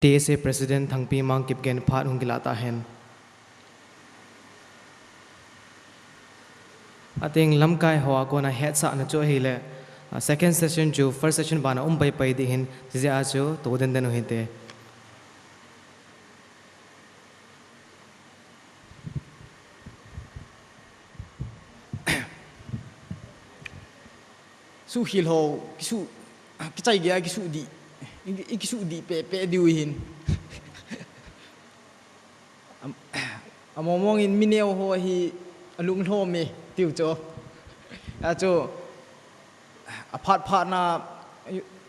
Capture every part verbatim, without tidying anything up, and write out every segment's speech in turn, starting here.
T S A President Thangpimang Kipgen phat hung kilah tahen. Ating lamkai hoa kona hetsahna chu ahile, ah, second session chu first session bana um paipai ding ahin, hijeh a chu to denden u hite. Suhkhel ho, kisu, kichai geiya kisu dih, i, i kisu dih pehpeh diu ahin. Am-, amomong in mi neo ho hi alunglhom e, tiu chu. Achu, aphat phat na,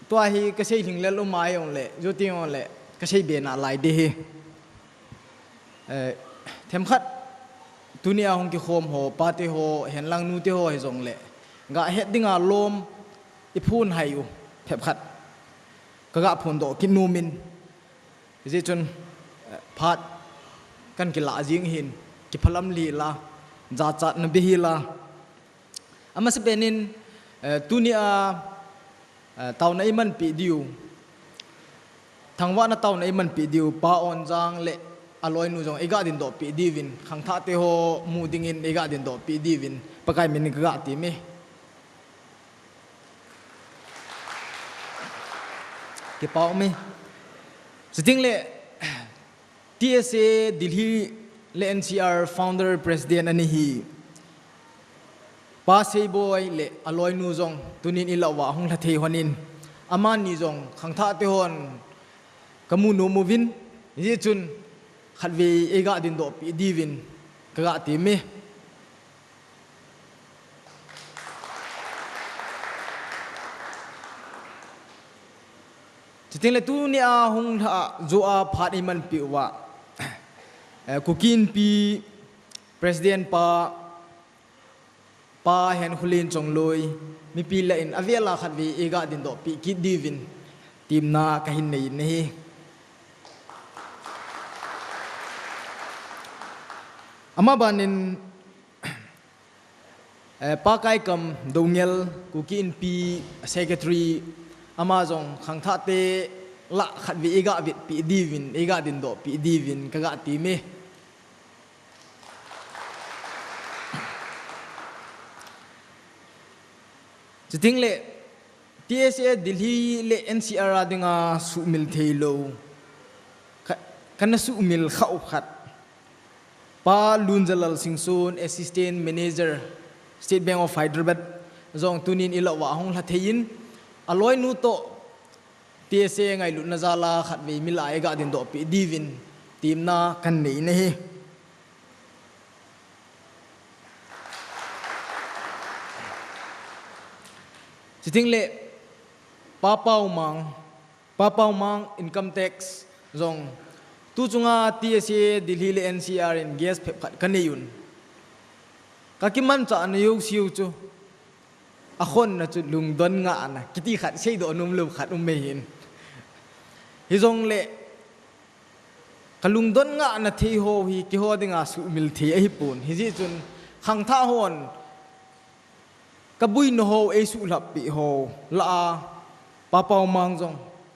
tua hi kasei lhinglel um a jongle, juting jongle, kasei be nalai ding ahi. Eh, themkhat, tunia hung kikhom ho, pate ho, henlang nute ho hijongle, gahet dinga lom, iphon hai u, themkhat. Kaga phondoh kit nom in. Hijeh chun, eh, phat kahin kilah jing ahin, kiphalam lheh la, jachatna beh hih la. Amasapen in, eh, tunia, eh, taona eimanpeh diu, thangvahna taona eimanpeh diu, Pa Onjang le aloinu jong eiga dindoh peh diuvin, khangthah te ho mu dingin eiga dindoh peh diuvin, Pakai min in kaga tem e. Kipa um e. Chuting le, T S A Delhi le N C R Founder President ana hi, Pa Seiboi le aloinu jong tunin ilah uva hung lha thei lhonin, amani jong khangthah te hon kamu nom uvin, hijeh chun khatvei eiga dindoh peh diuvin kaga tem e. Chuting le tunia hung lha joh a phat eimanpeh uva, eh, Kuki Inpi President pa, Pa Henkholen Chongloi, mipi lah in avel a khatvei eiga dindoh peh kit diuvin, temna kahin nei in ahi. Amaban in, Eh, Pa Kaikam Doungel, Kuki Inpi Secretary, ama jong khangthah te lah khatvei eiga vetpeh diuvin, eiga dindoh peh diuvin, kaga tem e. Chuting le, T S A Delhi le N C R a dinga suhmil thei lou, ka, kana suhmil khah u khat, Pa Lunjalal Singson, Assistant Manager, State Bank of Hyderabad, jong tunin ilah uva hung lha thei in, aloinu toh T S A ngailutna jal a khatvei milah a eiga dindoh peh diuvin, temna kahin nei in ahi. Chuting le, Pa Paomang, Pa Paomang Income Tax jong, tu chunga T S A Delhi le N C R in guest phabep khat kanei un. Kakimanchah na jouse u chu, akhonna chu lungdon ngahna kiti khat seidoh nom lou khat um mai hin. Hijongle, kalungdon ngahna thei ho hi keiho dinga suhmil thei ahipon. Hijeh chun khangthah hon kabuina ho eisuhlhap peh ho lah a, Pa Paomang jong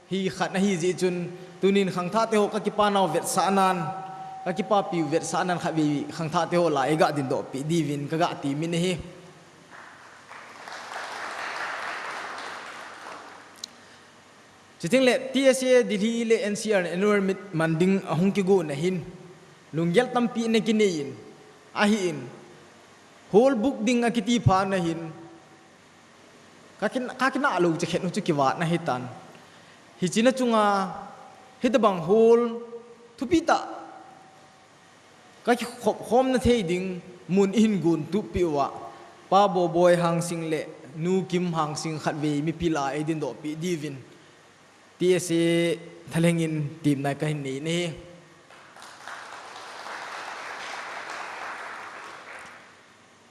hi khat ahi jeh chun, tunin khangthah te ho kakipa nau vetsahnan, kakipapiu vetsahnan khatvei khangthah te ho lah a eiga dindoh peh diuvin kaga tem in ahi. Chuting le, T S A Delhi le N C R annual meet man ding ahung kigo na hin, lunggel tampi ana kinei in, ahin, hall book ding akiti phat na hin, kakin, kakinah lou chekhen u chu kivat na hitan. Hiche na chunga, hitabang hall thupi tah kakikhop khomna thei ding mun ihin gon tup peh uva, Pa Boboi Hangsing le Nu Kim Hangsing khatvei mipi lah a eidindoh peh diuvin, T S A thalheng in temna kahin nei in ahi.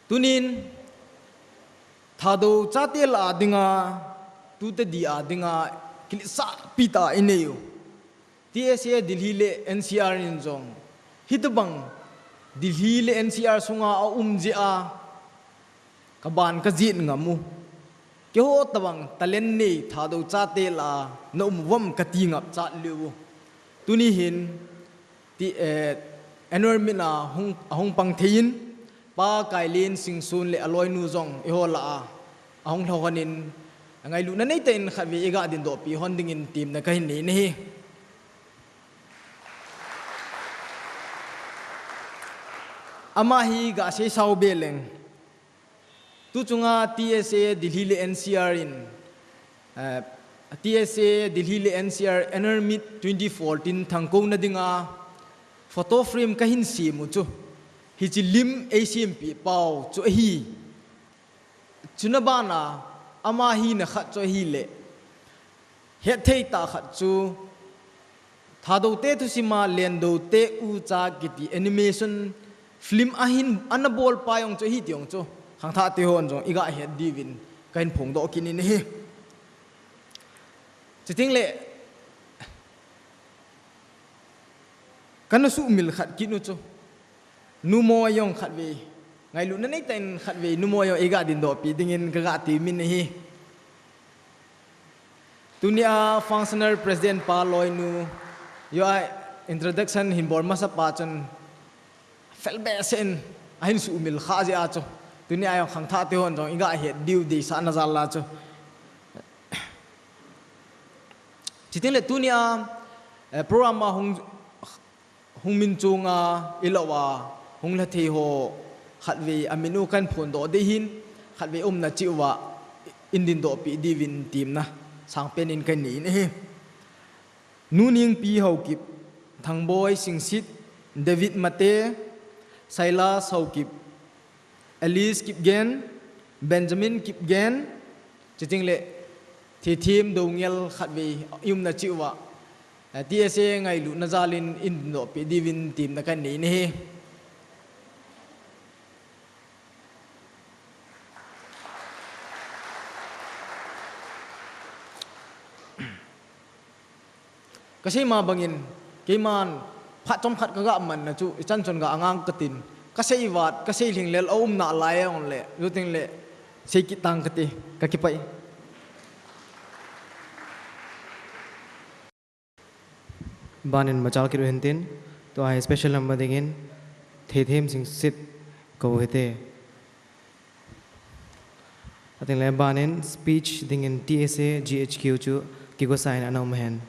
Tunin, Thadou chate lah a dinga, tute dia dinga, kiletsahpi tah a inei u. T S A Delhi le N C R in jong, hitabang Delhi le N C R sunga aum jeh a, kaban kajet ngam u. Keiho tabang talent nei Thadou chate lah a na um uvam kati ngapchat lheh u. Tuni hin, ti, eh, annual meet a hung, ahung pang thei in, Pa Kailin Singsun le aloinu jong eiho lah a, ahung lhou hon in, ngailutna neitah in khatvei iga dindoh peh hon dingin temna kahin nei in ahi. Ama hi ga sei sao be leng. Tu chunga T S A Delhi le N C R in, eh, T S A Delhi le N C R Annual Meet twenty fourteen thangkouna dinga photo frame kahin sem u chu, hiche lim eisempeh pau chu ahi. Chuna bana ama hina khat chu ahile, hetthei tah khat chu Thadou te thusim a Lendo te ucha kiti animation film ahin, ana bolpa jong chu ahi ti jong chu khangthah te hon jong iga het diuvin kahin phongdoh kit in ahi. Chuteng le, kana sumil khat kit u chu, numei jong khatvei, ngailutna neitah in khatvei numei jong iga dindoh peh dingin kaga temin ahi. Tunia Functional President pa loinu, joh a introduction hin bol masapa chun fel behseh in ahin sumil kha jeh a chu, tunia jong khangthah te hon jong iga het diu deisahna jal a chu. Chuteng le tunia, eh, program a hung, hung min chunga ilouva hung lha thei ho khatvei amin u kahin phondoh ding ahin, khatvei umna cheh uva in dindoh peh diuvin temna sangpen in kahin nei in ahi. Nuningpi Haokip, Thangboi Singsit, David Mate, Silas Haokip, Alice Kipgen, Benjamin Kipgen, chuteng le Thithem Doungel khatvei i umna cheh uva, eh, T S A ngailutna jal in in dindoh peh diuvin temna kahin nei in ahi. Kasei ma bangin, keiman phat chomkhat kaga manna chu, ichan chon ga angang katin, kasei vat, kasei lhinglel aum nalai jongle, chuteng le, sei kit tang kati, kakipah e. Ban in machal kit u hintin, tua hi special number dingin, Thithem Singsit kou hite. Chuteng le ban in speech dingin T S A G H Q chu kigosa in ana um hen.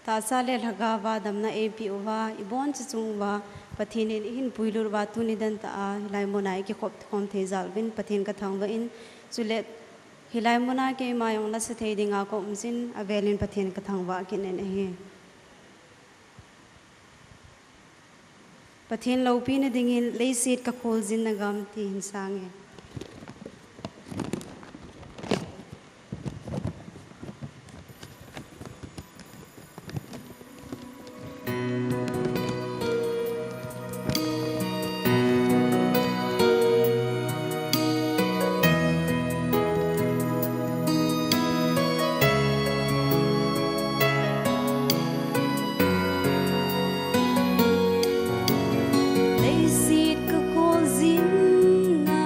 Tahsa le lhagao va damna eipeh uva, ibonchauva Pathen in eihin puilut uva tuni dantah a hilai muna ikikhop khom thei jal uvin Pathen kathangvah in, chule hilai muna keima jong lasa thei dinga kaum jin, avel in Pathen kathangvah kit in ahi. Pathen loupina dingin leiset kakholjin na gam ti hin sang e. Leiset kakholjin na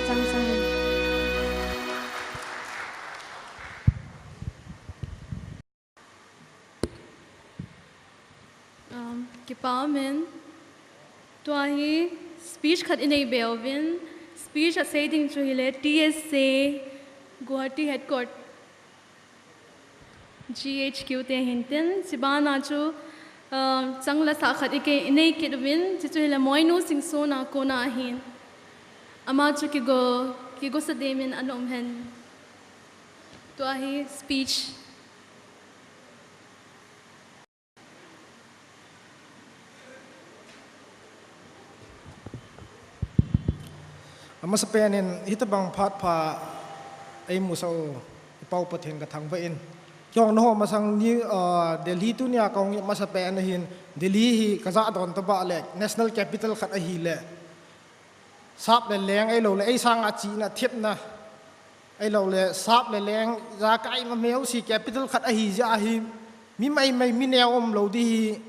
Sang sang. Um, kipa umin. Tua hi speech khat inei be uvin, speech asei ding chu hile T S A Guwahati headquarter G H Q te hintin, chibana chu, uh, chang la sa khat ike inei kit uvin, chuchu hile Moinu Singson a kona ahin. Ama chu kigo, kigo sa demin ana um hen. Tua hi speech. Amasapen in hitabang phat pha eimusah u, i Pa u Pathen kathangvah in. Keiho nangho masang ni, ah, Delhi tunia kahung hi amasapen ahin, Delhi hi kajah don tabang le, National Capital khat ahile. Sap le leng ahilouleh, ei sanga chihna thepna ahilouleh, sap le leng, jakai ma meusi capital khat ahi jeh ahi, mi maimai, mi neo umlou ding hi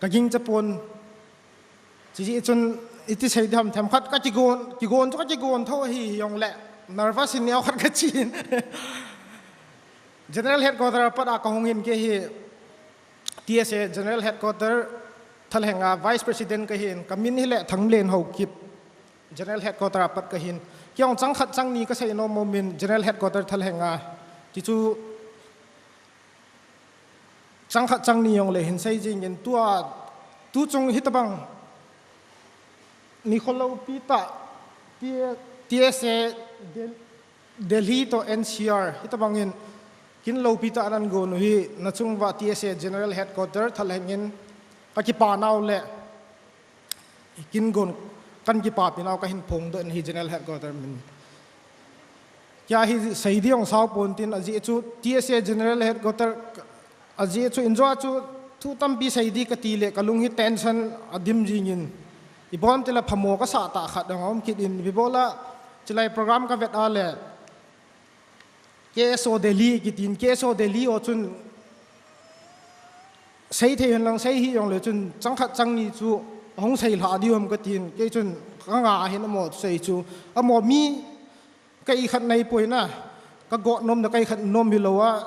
kagingcha pon. Chuti chun iti sei ding ham, themkhat kakigon, kigon chu kakigon tho ahi jongleh, nervous in neokhat kachen. General Headquarter a pat a kahung hin kei hi, T S A General Headquarter thalhenga Vice President kahin, kamin hile Thanglen Haokip, General Headquarter a pat kahin. Keiho chang khat chang ni kasei nom umin General Headquarter thalhenga. Chuchu chang khat chang ni jongleh hin sei jingin tua, tuchung hitabang nikho loupi tah, T-, T S A Del-, Delhi toh N C R, hitabangin kin loupi tah anan gon u hi, nachung uva T S A General Headquarter thalhengin kakipa nau le kin gon, kan kipapi nau kahin phongdoh in hi General Headquarter min. Kei hi sei ding jong sao pon tin, ajeh chu T S A General Headquarter, ajeh chu injo a chu thu tampi sei ding kati le kalung hi tension adim jingin. Ibon tila phamo kasah tah khat dang aum kit in, ipi bola chulai program kavet a le K S O Delhi kitin, K S O Delhi ho chun sei thei hen lang sei hih jongle chun chang khat chang ni chu ahung sei lha diu ham katin, kei chun kanga ahin amaho sei chu, amaho mi ka ikhat nei poi na, ka got nom na ka ikhat nom hilou a,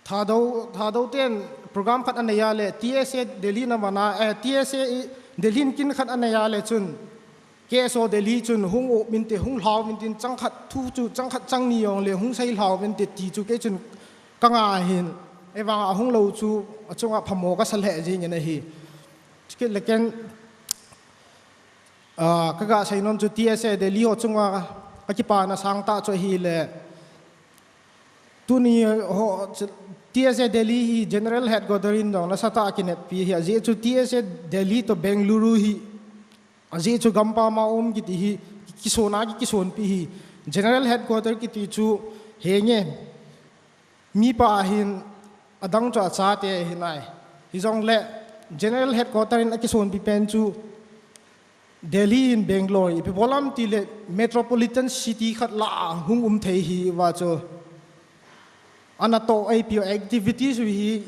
Thadou, Thadou ten program khat anei a le, T S A Delhi na mana, eh, T S A i Delhi in kin khat anei a le chun, K S O Delhi chun hung up min te, hung lhau min tin, chang khat thu chu, chang khat chang ni jongle hung sei lhau min te ti chu kei chun kanga ahin, ahivanga ahung lou chu achunga phamo kasa lheh jingin ahi. Chukit le ken, ah, kaga sei nom chu T S A Delhi ho chunga kakipana sangtah chu ahile, tuni ho, T S A Delhi hi General Headquarter in jong nasatah a kineppi ahi, ajeh chu T S A Delhi toh Bengaluru hi, ajeh chu gampam a um kiti hi, kisona ki, kisonpi hi, General Headquarter kiti chu henge, mipa ahin adang chu achate ahi nai. Hijongle General Headquarter in akisonpi pen chu Delhi in Bangalore, ipi bolam tile metropolitan city khat lah a hung um thei hi uva chu. Ana toh eipi activities u hi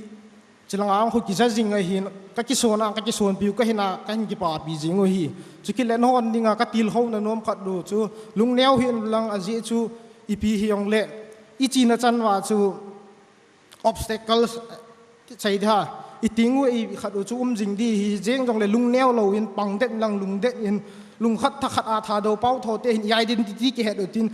chulanga hung khu kija jing ahin, kakisona, kakisonpiu kahina, kahin kipapi jing u hi. Chukit le nahon dinga katilkhouna nom khat u chu, lungneo hih un lang ajeh chu ipi hijongle, ichena chan uva chu, obstacles, eh, sei ding ham, iting u ei khat u chu um jing ding hi, jeng jongle lungneo louvin pang den lang lungdei in, lungkhat thakhat a Thadou Paotho te hin i identity kihet u tin,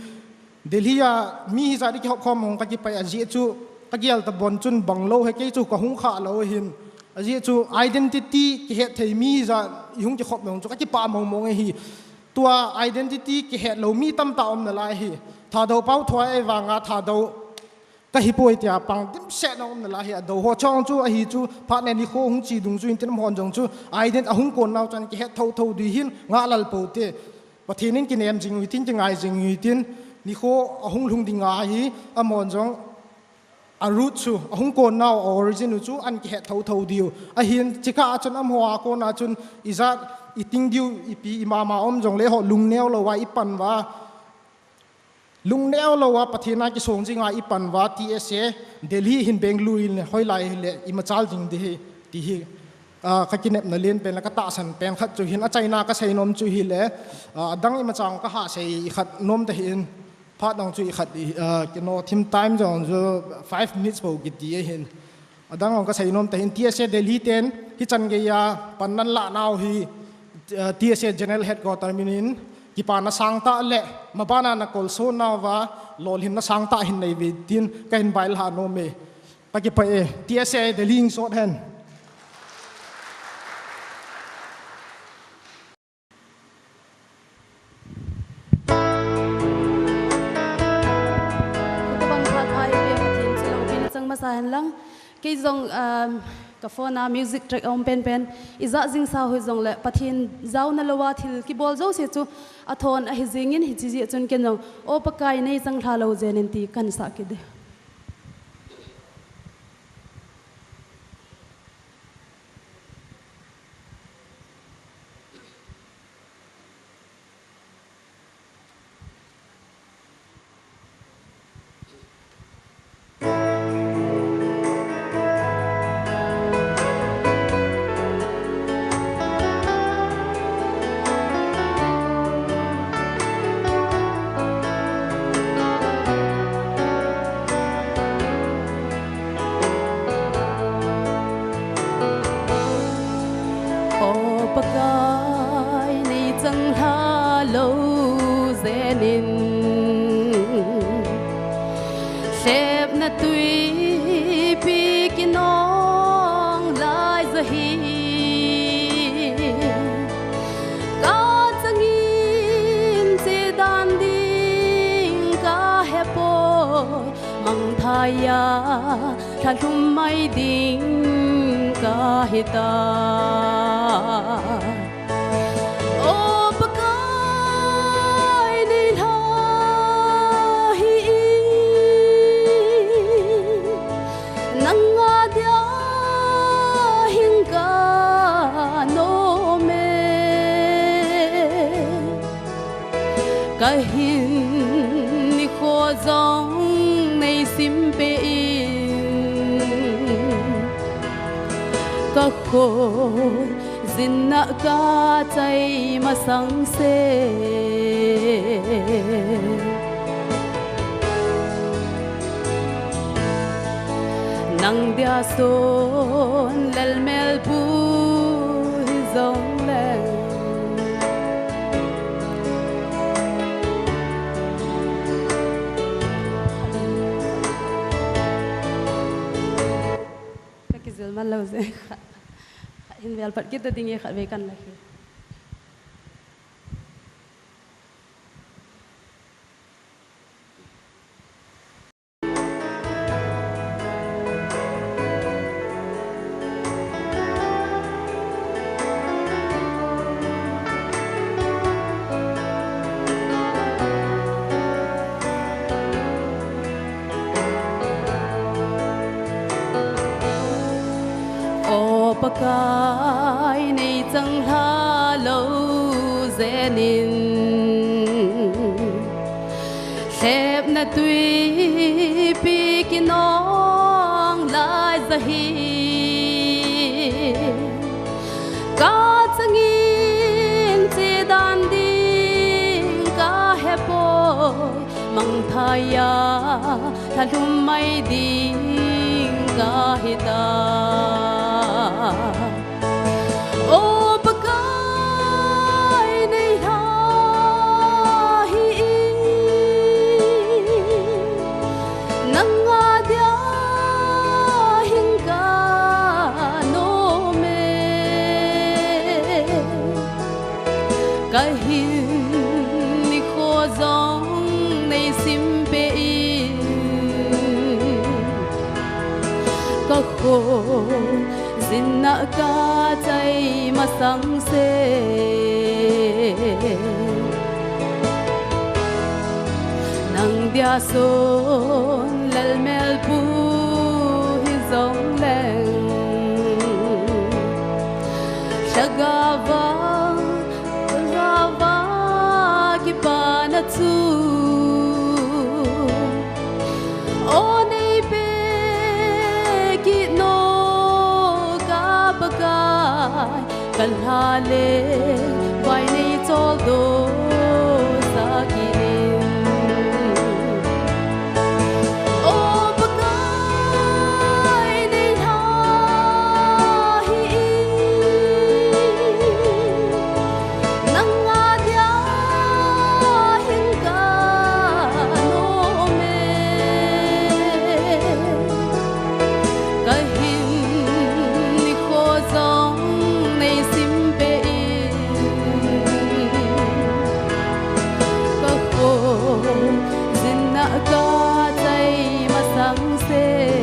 Delhi a mi hijat i kihop khom hung kakipai ajeh chu, kagel tabang chun bang lou he kei chu kahung kha lou hin, ajeh chu identity kihet thei mi hijat i hung kikhop mong chu kakipa mong mong ahi. Tua identity kihet lou mi tamtah um nalai hi. Thadou Paotho ahivanga Thadou kahi poi tia pang dimset na um nalai hi, adou ho chong chu ahi chu, phat le nikho hung che dung chu, intin amahon jong chu, ident-, ahung kon nau chan kihet thotho ding hin, ngahlel pou te. Pathen in kinem jing u hitin, kingai jing u hitin, nikho ahung lhung ding ahi, amahon jong, a root chu, ahung kon nau, a origin u chu, ahin kihet thotho diu. Ahin, chukah a chun amaho a kona chun, ijat, iting diu, ipi, imama um jongle ho, lungneo louva, ipan uva, lungneo louva Pathen a kisong jinga ipan uva, T S A Delhi hin Bangalore in hoilai hile imachal jing ding hi, ti hi ah, ka kinepna len pen le ka tahsan pen khat chu hin, achaina ka seinom chu hile, ah, adang imacha ka hahsei khat nom tahih in, phat dang chu ikhat, ah, kino thim time jong chu five minutes bou kiti ahin. Adang jong ka seinom tahih in, T S A Delhi ten hichan geiya pan nalah nau hi, ah, T S A General Headquarter min in kipana sangtah le mabana nakolson nauva lolhinna sangtah hin neiuve tin kahin vailhah nom e. Ka kipah e, T S A Delhi in sot hen. Tabang tha tha i pe Pathen chilou pi na chang masa hen lang. Kei jong, um, ka phone a music track a um pen pen. Ija jingsa hoi jongle Pathen jaona louva thil kibol jouse chu athon ahi jingin hiche jeh chun ken jong, O Pakai nei chang lha lou jeng in ti kahin sah kit e. O Pakai nei chang lha lou jeng in, lhepna twipi kinong lai ja hi. Ka changin che dan ding ka hepoi, mangthai a lhalhum mai ding ka hitai. O Pakai nei lha hih in, nanga dia hing ka nom e. Ka hin nikho jong nei simpeh in, ka khoi jinna ka chai masang se. Nang dia son lelmel pu hi jong leng. Ka kijil man lou jeh. Khat, khat hin vel pat kit ta ding e, khat vei kan la hi. O Pakai nei chang lha lou jeng in, lhepna twipi kinong lai ja hi. Ka changin che dan ding ka hepoi, mangthai a lhalhum mai ding ka hitai. O Pakai nei lha hih in, nanga dia hing ka nom e. Ka hin nikho jong nei simpeh in, ka khoi jinna ka chai masang se. Nang dia son lelmel pu hi jong leng, lhagao va, lhagao va kipana chu, o nei pe kit nom ka Pakai. Jinna kachai masang se,